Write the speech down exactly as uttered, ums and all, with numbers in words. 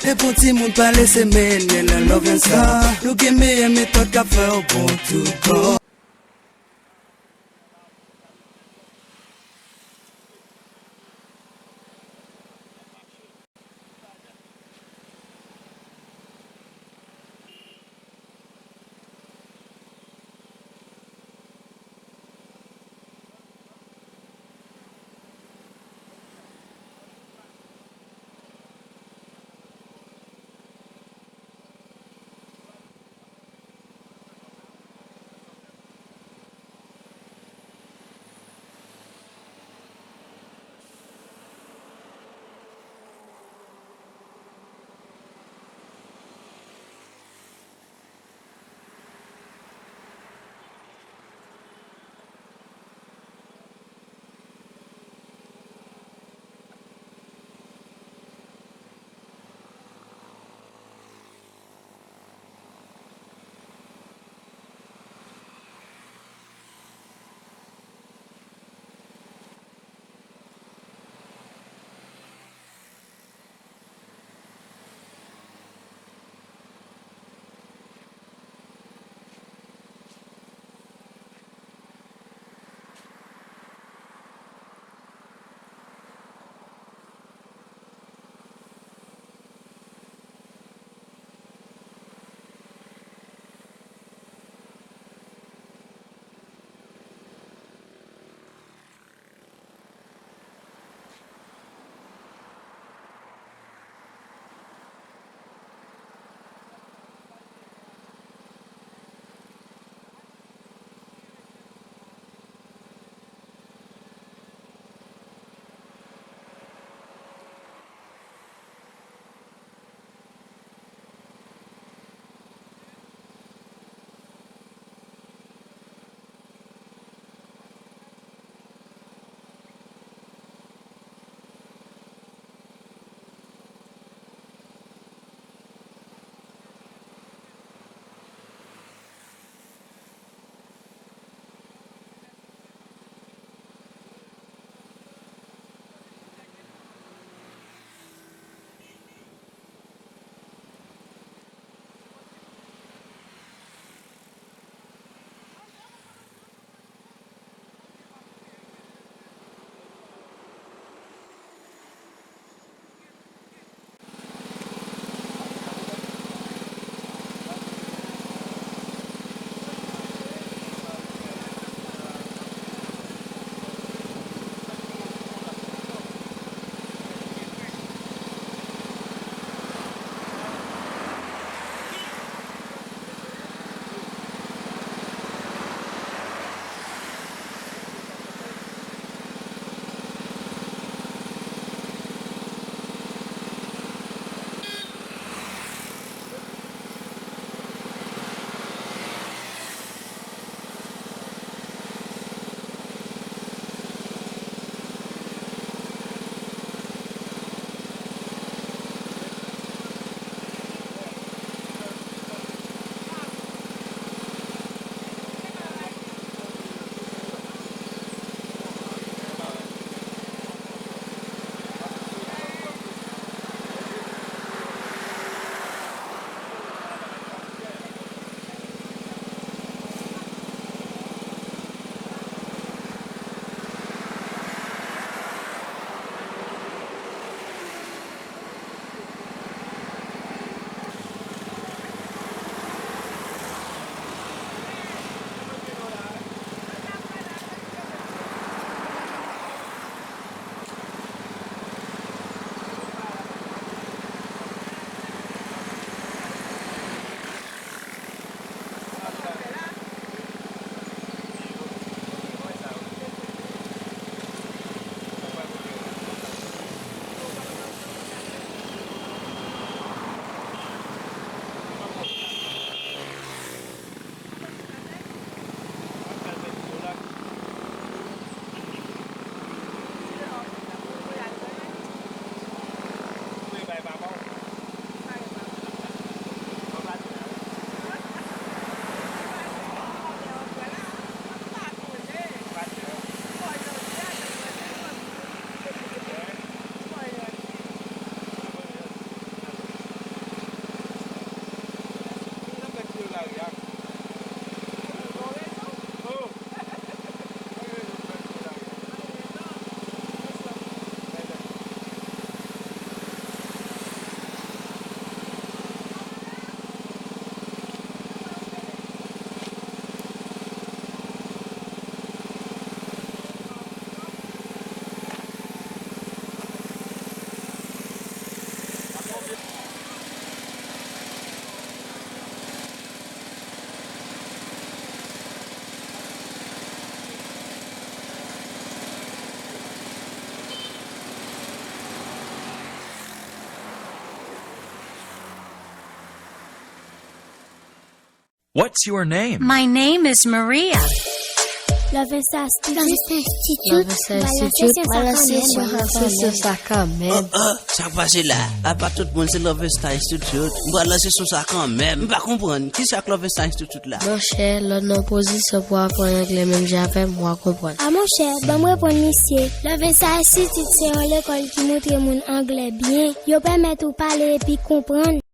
Depi yon timoun pale se mennen nan Love and Star. Nou gen meyè metòd k ap fè w bon tout bon. What's your name? My name is Maria. Love Star Institute. Love Star Institute. Balanse sou sa kanmenm. Oh, oh, sa k pase la? Apa tout moun se Love Star Institute? M pral lanse sou sa kanmenm. M pa konprann. Kisa k Love Star Institute la? Monchè, lè w nan pozisyon pou aprann anglè menm jan avè m, w a konprann. A monchè, ban m reponn misye. Love Star Institute se yon lekòl ki montre moun anglè byen. Yo pèmèt ou pale epi konprann.